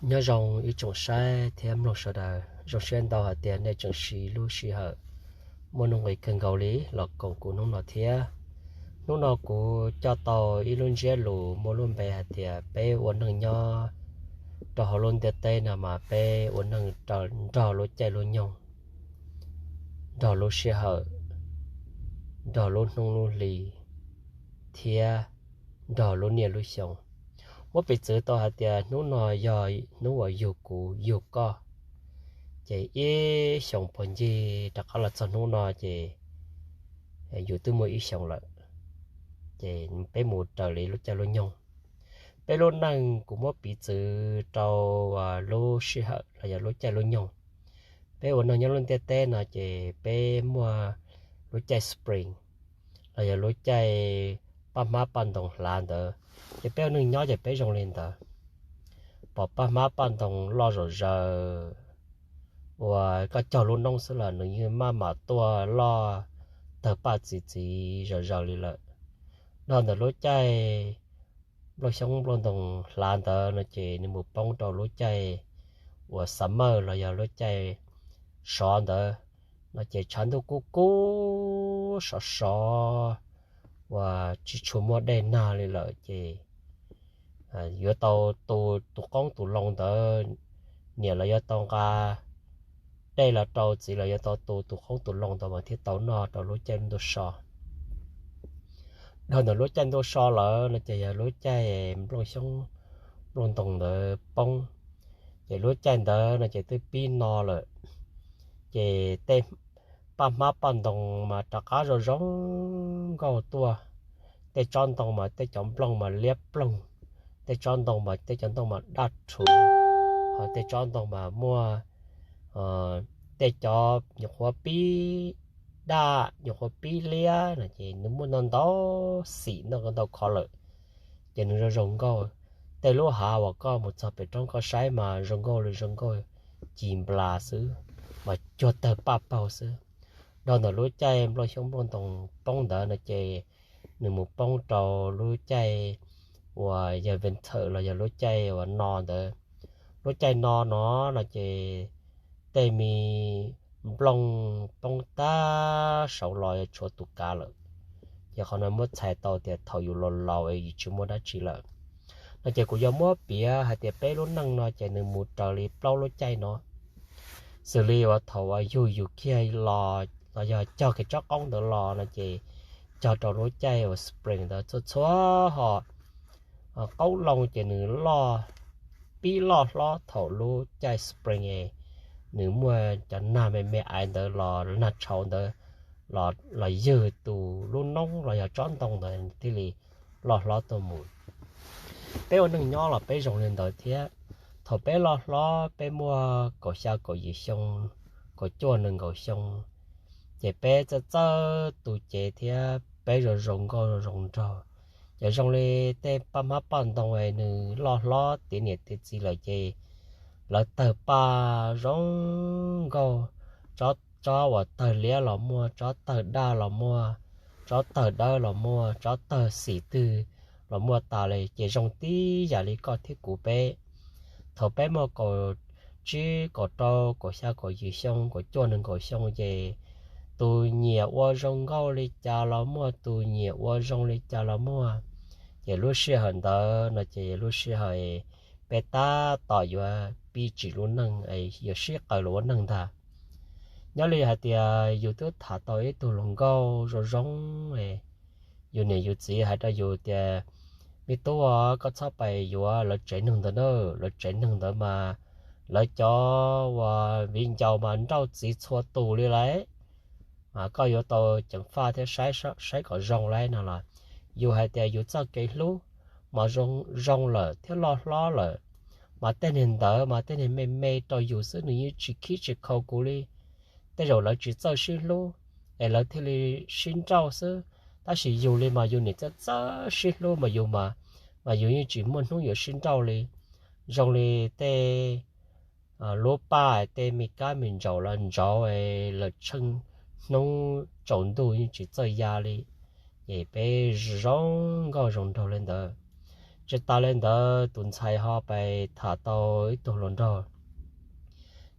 Nyob zoo ib tsoom saib thiab mloog sawv daws, zoo siab ntau hais tias nej tseem siv lub sij hawm muaj nuj nqis kawg nkaus li los koom kuv hnub no thiab. Hnub no kuv coj tau ib lub ntsiab lus muaj lub npe hais tias peb ua neej nyob rau hauv lub ntiaj teb no mas peb ua neej nrog lub caij lub nyoog, nrog lub sij hawm, nrog lub hnub lub hli, thiab nrog lub niaj lub xyoo. Muab piv txwv tau hais tias hnub no yog hnub uas yug kuv yug koj, ces ib xyoos puag ncig rov qab los txog hnub no ces yus twb muaj ib xyoos lawm, ces peb mus raws li lub caij lub nyoog. Peb lub neej kuv muab piv txwv rau lub sij hawm los yog lub caij lub nyoog. Peb ua neej nyob lub ntiaj teb no ces peb muaj lub caij spring los yog lub caij paj hmab paj ntoo hlav ntawd, ces peb ua neej nyob ces peb zoo li ntawd. Pom paj hmab paj ntoo loj zom zaws uas koj cog lub noob xwb los nws yeej maj mam tuaj loj tawg paj txi txiv zom zaws li lawm. Dhau ntawm lub caij nplooj xyoob nplooj ntoo hlav ntawd no ces nws mus poob rau lub caij uas summer los yog lub caij sov ntawd no ces tshav ntuj kub kub sov sov uas tsis tshua muaj dej nag li lawm ces yuav tau tu tus qoob tus loo ntawd, niam los yuav tau nqa dej los rau, txiv los yuav tau tu tus qoob tus loo ntawd mas thiaj tau noj rau lub caij ntuj so. Dhau ntawm lub caij ntuj so lawm no ces yog lub caij nplooj xyoob nplooj ntoo ntawd poob, ces lub caij ntawd no ces twb pib no lawm, ces tej paj hmab paj ntoo mas rov qab zoo zoo nkauj tuaj. Tej tsob ntoo mas tej cov nplooj mas liab ploog, tej tsob ntoo mas tej cov ntoo mas daj rhuv, ho tej tsob ntoo mas muaj tej cov nyuam qhuav pib daj nyuam qhuav pib liab no ces nws muaj ntau ntau xim ntau ntau kho lawm, ces nws zoo zoo nkauj. Tej lub hav uas koj mus txog pem roob koj saib mas zoo nkauj li zoo nkauj ci nplas xwb, mas cuag tawg paj paug xwb. Dhau ntawm lub caij nplooj xyoob nplooj ntoo poob ntawd no ces nws mus poob rau lub caij uas yog winter los yog lub caij uas no ntawd. Lub caij no no no ces tej me nplooj poob tag saud los yuav tshuav tus kav lawm. Ces qhov no muab txhais tau tias thaum yus laus laus es yus tsis muaj dab tsi lawm no ces kuv yuav muab piav hais tias peb lub neej no ces nws mus raws li plaub lub caij no. Xws li uas thaum uas yug yus kiag los los yog cog kiag tsob qoob ntawd los no ces cog rau lub caij uas spring ntawd txhua txhua ho qoob loo ces nws loj, pib loj hlob thaum lub caij spring es nws muaj cov nag me me aiv ntawd los nag tshauv ntawd los ywg tus lub noob los yog tsob ntoo ntawd thiaj li loj hlob tuaj mus. Peb ua neej nyob los peb zoo li ntawd thiab. Thaum peb loj hlob peb muaj kaum xya kaum yim xyoo, kaum cuaj nees nkaum xyoo, ces peb txawj txawj tu cev thiab peb zoo zoo nkauj zoo nraug. Ces zoo li tej paj hmab paj ntoo es nws loj hlob tiav niam tiav txiv lawm ces lawv tawg paj zoo nkauj, tsob uas tawg liab los muaj, tsob tawg daj los muaj, tsob tawg dawb los muaj, tsob tawg xim twg los muaj tas li. Ces zoo tib yam li koj thiab kuv peb. Thaum peb muaj kaum tsib kaum rau kaum xya kaum yim xyoo kaum cuaj nees nkaum xyoo ces tus nyiam ua zoo nkauj li cas los muaj, tus nyiam ua zoo li cas los muaj. Ces lub sij hawm ntawd no ces lub sij hawm peb tab tom yuav pib tsim lub neej, yuav sib qaws los ua neej ntag. Nyob li hais tias yus twb tham tau ib tug hluas nkauj zoo zoo, yus niam yus txiv hais rau yus tias, me tub, koj txhob pais yuav lawv tsev neeg ntawd na, lawv tsev neeg ntawd mas lawv cov uas viv ncaus mas nrauj txiv txhua tus li lawm, mas koj yuav tau ceev faj thiab saib kom zoo lawm no los. Yus hais tias yus txoj kev hlub mas zoo lawm thiab loj hlob lawm, mas tej niag ntawd mas tej niag me me rau yus xwb, nws yeej tsis khib tsis khaus kuv li. Tej zaum lawv tsis txawj sib hlub es lawv thiaj li sib nrauj xwb, tab sis yus li mas yus niam txawj txawj sib hlub mas yus mas, mas yus yeej tsis muaj hnub yuav sib nrauj li. Zoo li tej lub paj tej me kab me ntsaum los ntsaud, lawv tsheej hnub tsaus ntuj yeej tsis txawj ya li. Ces peb zoo nkauj zoo nraug li ntawd. Tsis tas li ntawd tus ntxhais ho pais tham tau ib tug hluas nraug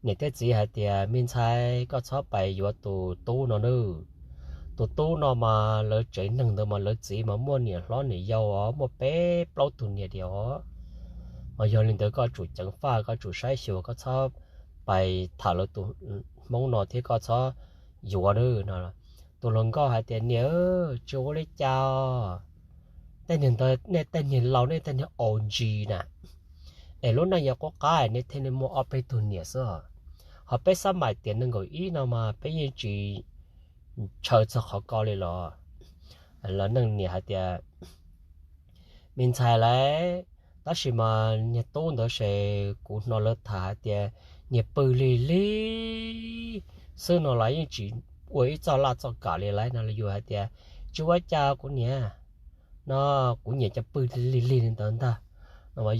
niam thiab txiv hais tias, me ntxhais, koj txhob pais yuav tus tub no nawb. Tus tub no mas lawv tsev neeg ntawd mas lawv txiv mas muaj niam hlob niam yau os, muaj peb plaub tug niam diam os. Mas yog li ntawd koj tsum ceev faj, koj tsum saib xyuas, koj txhob pais tham lawv tus Hmoob no thiab koj txhob yuav nawb no. Tus hluas nkauj hais tias, niam, tsis ua li cas os. Tej niag ntawd nej tej niag laus, nej tej niag O G na, es lub neej yuav qub qab nej thiaj li muaj ob peb tug niam xwb os. Ho peb xab mais tiam nees nkaum ib no mas peb yeej tsis ntshaw txog qhov ko li los? Los neej niam hais tias, me ntxhais lauj, tab sis mas niag tub ntawd ces kuv hnov lawv tham hais tias niag pw lig lig xwb no los yeej tsis ua ib txoj laj txoj kam li lauj no los yus hais tias, tsis ua cas kuv niam, no kuv nyiam cov pw lig lig li ntawd ntag.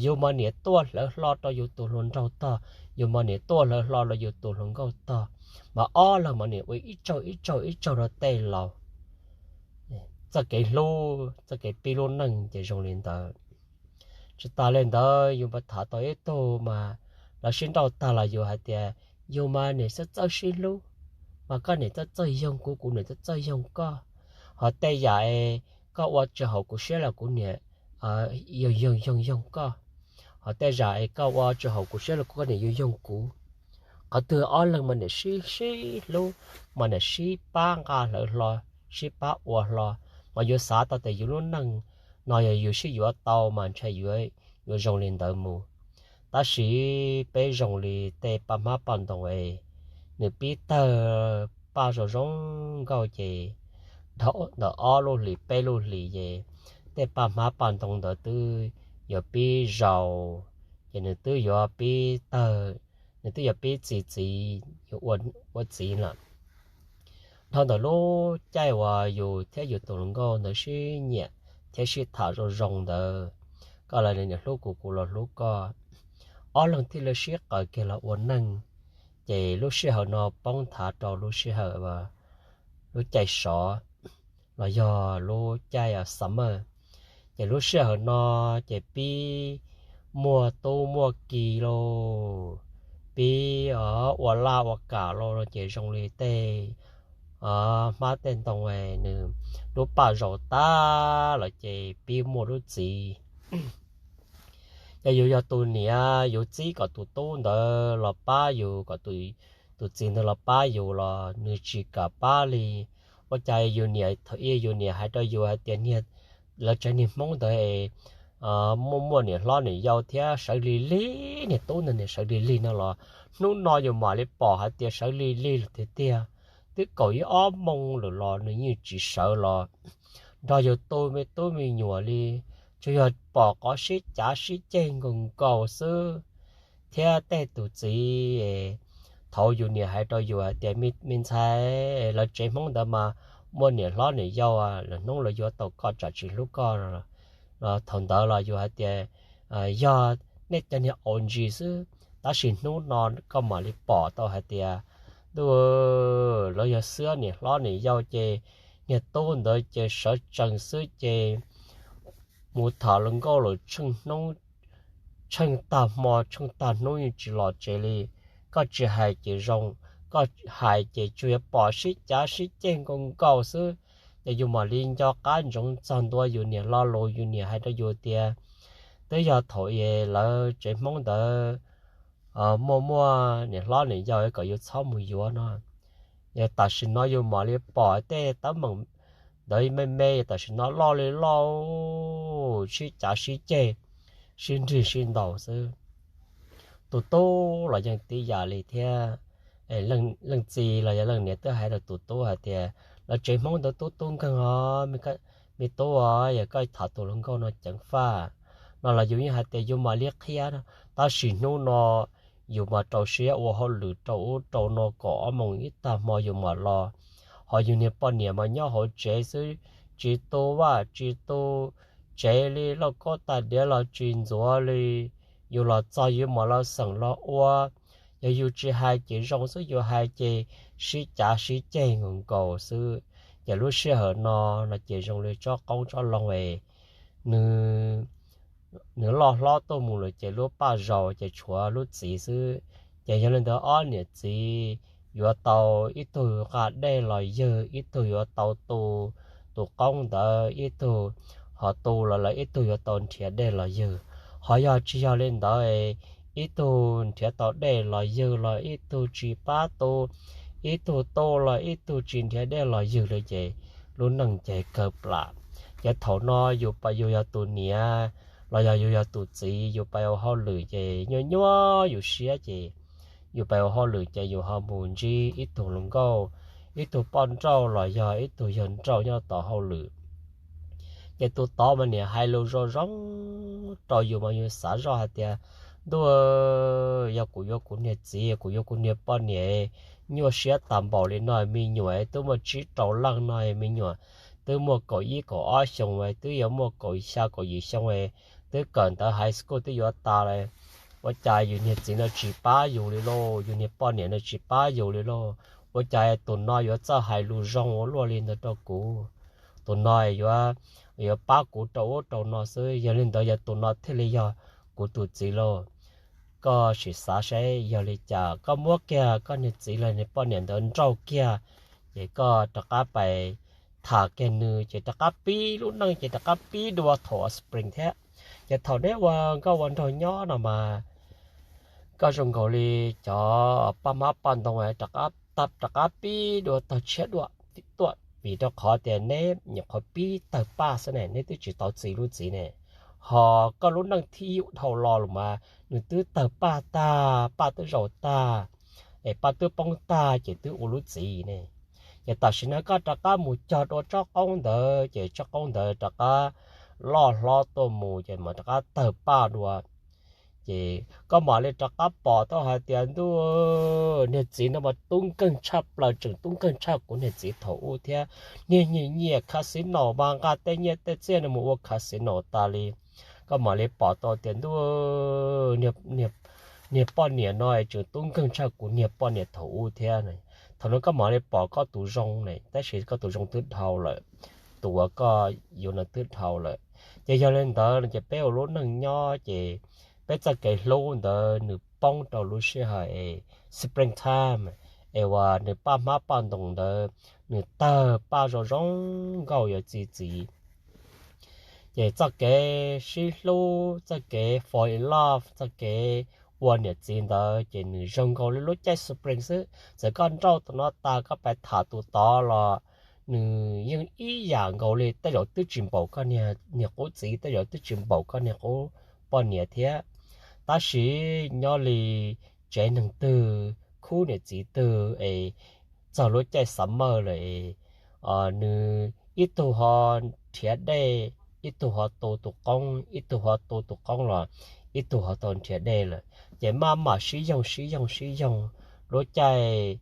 Yus mas niam tuaj hlawv hlo rau yus tus hluas nraug tog, yus mas niam tuaj hlawv hlo rau yus tus hluas nkauj tog, mas ob leeg mas niam ua ib tsaug ib tsaug ib tsaug rau tej laus. Txoj kev hlub, txoj kev pib lub neej ces zoo li ntawd. Tsis tas li ntawd yus mas tham tau ib tug mas lawv sib nrauj tag los yus hais tias, yus mas niam txawj txawj sib hlub, mas koj niam txawj txawj yoog kuv, kuv niam txawj txawj yoog koj. Ho tej yam es koj ua tsis haum kuv siab los kuv niam yoog yoog yoog yoog koj. Ho tej yam es koj ua tsis haum kuv siab los koj niam yoog yoog kuv. Qhov twg ob leeg mas niam sib sib hlub, mas niam sib pab nqa hlawv hlo, sib pab ua hlo, mas yuav xav tau tias yus lub neej no yog yus sib yuav tau mas ntshe yuav zoo li ntawd mus. Tab sis peb zoo li tej paj hmab paj ntoo es nws pib tawg paj zoo zoo nkauj ces dhau ntawm ob lub hlis peb lub hlis ces tej paj hmab paj ntoo ntawd twb yuav pib zaus, ces nws twb yuav pib tawg, nws twb yuav pib txi txiv, yuav ua txiv lawm. Dhau ntawm lub caij uas yus thiab yus tus hluas nkauj ntawd sib nyiam thiab sib tham zoo zoo ntawd, koj los niam hlub kuv, kuv los hlub koj, ob leeg thiaj li sib qaws kiag los ua neej. Ces lub sij hawm no poob nthav rau lub sij hawm, lub caij sov los yog lub caij summer. Ces lub sij hawm no ces pib muaj tub muaj ki lauj, pib ua laj ua kam lauj, ces zoo li tej hmab tej ntoo nws lub paj zaus tag los ces pib muaj lub txiv. Ces yus yog tus niam, yus txib kom tus tub ntawd los pab yus, kom tus txiv ntawd los pab yus los nws tsis kam pab li. Ua cas yus niam, thaum ub yus niam hais rau yus hais tias niag, lawv tsev niag Hmoob ntawd muaj muaj niam hlob niam yau thiab sawv lig lig, niag tub ntawd niag sawv lig lig no los hnub no yus mam li pom hais tias sawv lig lig lawm tiag tiag. Twb kaum ib ob moos lawm los nws yeej tsis sawv los nrog yus tu me tub me nyuam li, tsuas yog pom qhov sib cav sib ceg nkaus nkaus xwb. Thiab tej tus txiv, thaum yus niam hais rau yus hais tias me ntxhais, lawv tsev Hmoob ntawd mas muaj niam hlob niam yau, lwm hnub lawv yuav tau koj tsam tsis hlub koj. Thaum ntawd los yus hais tias yog nej cov niag O G xwb, tab sis hnub no koj mam li pom tau hais tias ntuj, lawv yog xwb niam hlob niam yau ces niag tub ntawd ces sawv tsees xwb ces mus tham hluas nkauj lawm tsheej hnub, tsheej tag hmo tsheej tag hnub yeej tsis los tsev li. Koj tsis hais ces zoo, koj hais ces tsuas yog pom sib cav sib ceg nkaus nkaus xwb. Ces yus mam li nco qab ntsoov txog ntua yus niam lo lus, yus niam hais rau yus tias twb yog thaum lawv tsev Hmoob ntawd muaj muaj niam hlob niam yau kom yus txhob mus yuav no. Yog tam sim no yus mam li pom tej teeb meem ntawd me me, yog tam sim no loj li loj, sib cav sib ceg, sib nrig sib ntaus xwb. Tus tub los yeej tib yam li thiab. Leej txiv los yog leej niam twb hais rau tus tub hais tias lawv tsev Hmoob ntawd tub tub nkeeg os, me tub os, yog koj tham tus hluas nkauj no ceev faj no los yus yeej hais tias yus mam li qhia no. Tab sis hnub no yus mas rau siab ua hauj lwm rau ub rau no kom ob moos ib tag hmo yus mam los. Ho yus niag poj niam mas nyob hauv tsev xwb, tsis tu vaj tsis tu tsev li, lauj kaub tais diav los tsis ntxuav li. Yus los txog yus mam los xeem los ua. Yog yus tsis hais ces zoo xwb, yus hais ces sib cav sib ceg nkaus nkaus xwb. Ces lub sij hawm no no ces zoo li tsob qoob tsob loo es nws nws loj hlob tuaj mus lawm ces lub paj zaus ces tshuav lub txiv xwb. Ces yog li ntawd ob niam txiv yuav tau, ib tug nqa dej los ywg, ib tug yuav tau tu tus qoob ntawd, ib tug ho tu los lawm ib tug yuav tau nrhiav dej los ywg. Ho yog tsis yog li ntawd, ib tug nrhiav tau dej los ywg los ib tug tsis pab tu, ib tug tu los ib tug tsis nrhiav dej los ywg li ces lub neej ces kawg plam. Ces thaum no yus pas yus yog tus niam los yog yus yog tus txiv, yus pas ua hauj lwm ces nyuaj nyuaj yus siab ces yus pas ua hauj lwm ces yus ho mus ntsib ib tug hluas nkauj, ib tug poj nrauj los yog ib tug yawg nrauj nyob tom hauj lwm. Ces tus tod mas niam hais lus zoo zoo rau yus mas yus xav zoj hais tias, ntuj, yog kuv yuav kuv niag txiv, kuv yuav kuv niag poj niam, nyuaj siab tag npaum li no, me nyuam twb muaj tsib rau leej no, me nyuam twb muaj kaum ib kaum ob xyoo, twb yuav muaj kaum xya kaum yim xyoo, twb kawm ntawv high school twb yuav tas lawm. Ua cas yus niag txiv no tsis pab yus li lauj, yus niag poj niam no tsis pab yus li lauj? Ua cas tus no yuav txawj hais lus zoo ua luaj li ntawd rau kuv? Tus no yuav, yuav pab kuv rau ub rau no xwb, yog li ntawd yog tus no thiaj li yog kuv tus txiv lauj. Koj sim xav saib yog li cas koj muab kiag koj niag txiv los niag poj niam ntawd nrauj kiag, ces koj rov qab pais tham kiag nws, ces rov qab pib lub neej ces rov qab pib dua thaum spring thiab. Ces thaum neb ua nkauj ua nraug nyob no mas koj zoo nkaus li cov paj hmab paj ntoo rov qab pib dua tog tshiab dua tuaj, vim rau qhov tias neb nyuam qhuav pib tawg paj xwb ne, neb twb tsis tau txi lub txiv ne. Ho koj lub neej thib yum dhau los lawm mas nws twb tawg paj tag, paj twb zaum tag, es paj twb poob tag ces twb ua lub txiv ne. Ces tam sim no koj rov qab mus cog dua tsob qoob ntawd ces tsob qoob ntawd rov qab loj hlob tuaj mus ces mam rov qab tawg paj dua. Ces koj mam li rov qab pom tau hais tias ntuj, niag txiv no mas tub nkeeg tshaj plaws, tseem tub nkeeg tshaj kuv niag txiv thaum ub thiab. Niag nyiam nyiam casino mas nqa tej nyiaj tej txiaj no mus ua casino tas li. Koj mam li pom tau tias ntuj, niag poj niam no tseem tub nkeeg tshaj kuv niag poj niam thaum ub thiab. Thaum no koj mam li pom koj tus zoo ne, tab sis koj tus zoo twb dhau lawm, tus uas koj yuav no twb dhau lawm. Ces yog li ntawd no ces peb ua lub neej nyob ces peb txoj kev hlub ntawd nws poob rau lub sij hawm es spring time, es uas nws paj hmab paj ntoos ntawd nws tawg paj zoo zoo nkauj yuav txi txiv. Ces txoj kev sib hlub, txoj kev fall in love, txoj kev ua niam txiv ntawd ces nws zoo nkaus li lub caij spring xwb. Txawm koj nrauj tus no tas koj pais tham tus tod los nws yeej ib yam nkaus li, tej zaum twb tsis npaum koj niag qub txiv, tej zaum twb tsis npaum koj niag qub poj niam thiab. Tab sis nyob li tsev neeg twg, khub niam txiv twg es txog lub caij summer lawm es nws ib tug ho nrhiav dej, ib tug ho tu tus qoob, ib tug ho tu tus qoob los ib tug ho tau nrhiav dej lawm. Ces maj mam sib yoog sib yoog sib yoog lub caij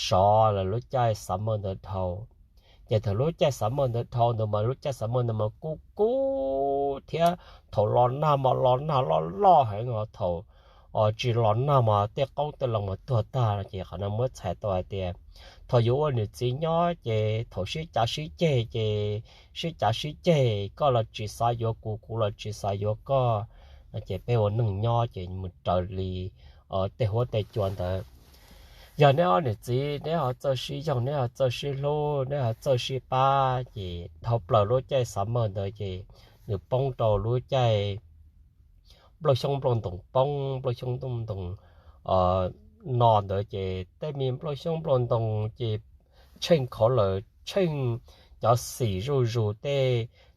sov los lub caij summer ntawd dhau. Ces thaum lub caij summer ntawd dhau ntawd mas lub caij summer ntawd mas kub kub thiab thaum los nag mas los nag loj loj heev os, thaum tsis los nag mas tej qoob tej loo mas tuag tag. Ces qhov no muab txhais tau hais tias thaum yuav ua niam txiv nyob ces thaum sib cav sib ceg ces sib cav sib ceg, koj los tsis xav yuav kuv, kuv los tsis xav yuav koj, ces peb ua neej nyob ces mus raws li tej huab tej cua ntawd. Yog neb ob niam txiv neb ho txawj sib yoog, neb ho txawj sib hlub, neb ho txawj sib pab ces dhau plaws lub caij summer ntawd ces nws poob rau lub caij nplooj xyoob nplooj ntoos poob, nplooj xyoob nplooj ntoos no ntawd ces tej me nplooj xyoob nplooj ntoos ces tsheej khov lawm, tsheej cov xim zuj zus,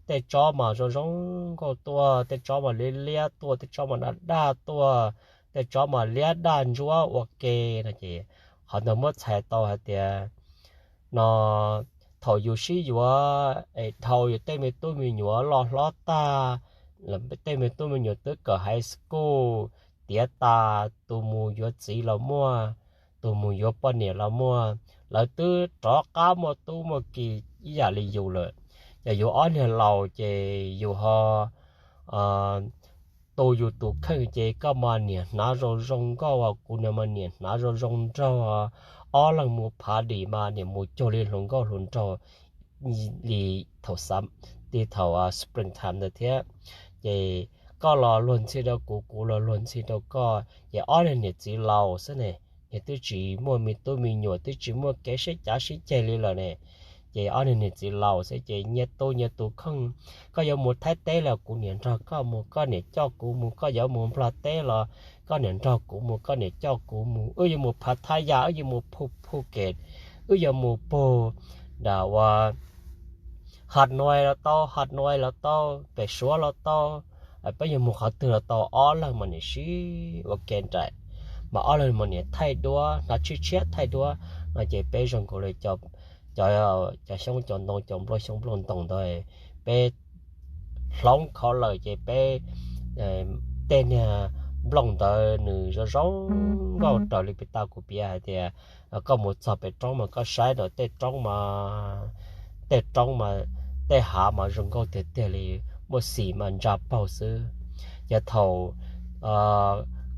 tej tsob mas zoo zoo nkauj tuaj, tej tsob mas liab liab tuaj, tej tsob mas daj daj tuaj, tej tsob mas liab daj ntsuab ua ke no ces qhov ntawd muab txhais tau hais tias no thaum yus sib yuav es dhau yus tej me tub me nyuam loj hlob tag, tej me tub me nyuam twb kawm high school tiav tas, tus mus yuav txiv los muaj, tus mus yuav poj niam los muaj, lawv twb rov qab muaj tub muaj ki ib yam li yus lawm. Ces yus ob niag laus ces yus ho tu yus tus kheej ces koj mas niam hnav zoo zoo nkauj, kuv mas niam hnav zoo zoo nraug, ob leeg mus party mas niam mus cuag li hluas nkauj hluas nraug li thaum, li thaum spring time ntawd thiab. Ces koj los luag ntxhi rau kuv, kuv los luag ntxhi rau koj, ces ob niag niam txiv laus xwb ne, niag twb tsis muaj me tub me nyuam, twb tsis muaj kev sib cav sib ceg li lawm ne. Ces ob niag niam txiv laus xwb ces nyias tu nyias tus kheej. Koj yuav mus Thaib teb los kuv niam nrog koj mus, koj niam coj kuv mus, koj yuav mus Nplog teb los koj niam nrog kuv mus, koj niam coj kuv mus. Wb yuav mus Phav Thab Yaj, wb yuav mus Phu Phu Kem, wb yuav mus pug nram ua Has Nuais los tau, Has Nuais los tau, pem Suav los tau, peb yuav mus qhov twg los tau, ob leeg mas niam sib ua ke nraim, mas ob leeg mas niam thaij duab, hnav tshiab tshiab thaij duab no ces peb zoo nkaus li cov xyoob cov ntoo, cov nplooj xyoob nplooj ntoo ntawd, peb hloov khov lawm ces peb tej niag nplooj ntawd nws zoo zoo nkauj raws li peb tau kuv piav hais tias, koj mus txog pem roob mas koj saib rau tej roob mas, tej roob mas, tej hav mas zoo nkauj tiag tiag li, muaj xim mas ntsa paug xwb. Ces thaum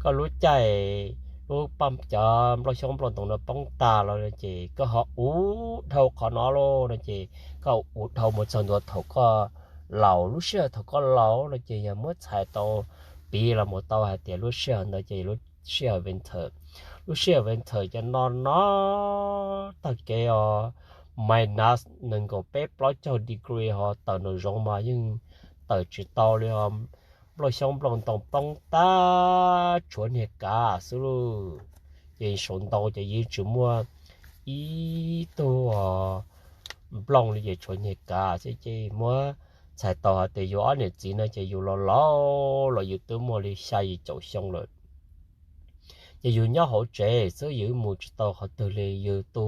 koj lub caij, lub paj, cov nplooj xyoob nplooj ntoo no poob tas los ces koj ho ua dhau qhov no lauj no ces koj ua dhau mus txog ntua thaum koj laus, lub sij hawm thaum koj laus no ces yog muab txhais tau, piv los mus tau hais tias lub sij hawm ntawd ces lub sij hawm winter, lub sij hawm winter ces no no tag kev os, minus nees nkaum peb plaub caug degree ho tawm nraum zoov mas yeej tawm tsis tau li os. Nplooj xyoob nplooj ntoo poob tas tshuav niag kav xwb lauj. Ces saum ntoo ces yeej tsis muaj ib tug nplooj li ces tshuav niag kav xwb. Ces muab txhais tau hais tias yus ob niam txiv no ces yus los laus los yus twb muaj li xya yim caum xyoo lawm. Ces yus nyob hauv tsev xwb, yus mus tsis tau qhov twg li, yus tu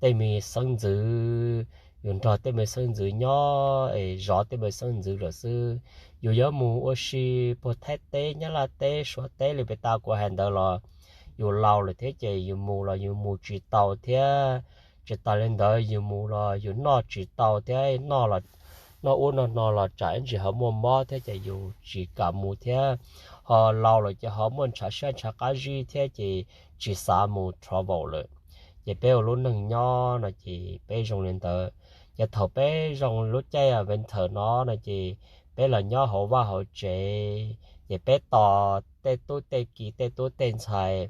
tej me xeeb ntxwv, yus nrog tej me xeeb ntxwv nyob es zov tej me xeeb ntxwv lawm xwb. Yus yuav mus ua si puag Thaib teb, Nyab Laj teb, Suav teb li peb tau kuv hais ntawd los yus laus lawm thiab ces yus mus los yus mus tsis tau thiab. Tsis tas li ntawd yus mus los yus noj tsis tau thiab, noj ub noj no los tsam ib ntsis ho muaj mob thiab ces yus tsis kam mus thiab. Ho laus lawm ces ho muaj ntshav siab ntshav qab zib thiab ces tsis xav mus travel lawm. Ces peb ua lub neej nyob no ces peb zoo li ntawd. Ces thaum peb zoo lub caij winter no no ces peb los nyob hauv vaj hauv tsev, ces peb tos tej tub tej ki tej tub tej ntxhais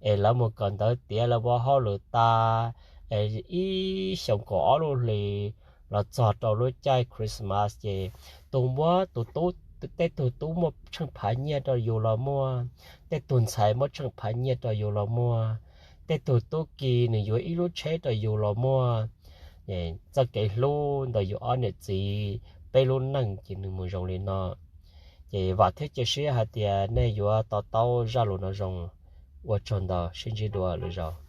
es lawv mus kawm ntawv tiav lawv ua hauj lwm tas, es ib xyoos kaum ob lub hlis los txog rau lub caij Christmas ces tus muab tus tub, tej tug tub muab tsheej phav nyiaj rau yus los muaj, tej tug ntxhais muab tsheej phav nyiaj rau yus los muaj, tej tug tub ki nws yuav ib lub tsheb rau yus los muaj. Txoj kev hlub ntawm yus ob niam txiv peb lub neej ces nws mus zoo li no. Ces vam thiab cia siab hais tias nej yuav to taub zaj lus no zoo. Ua tsaug ntau, sib ntsib dua lwm zaus.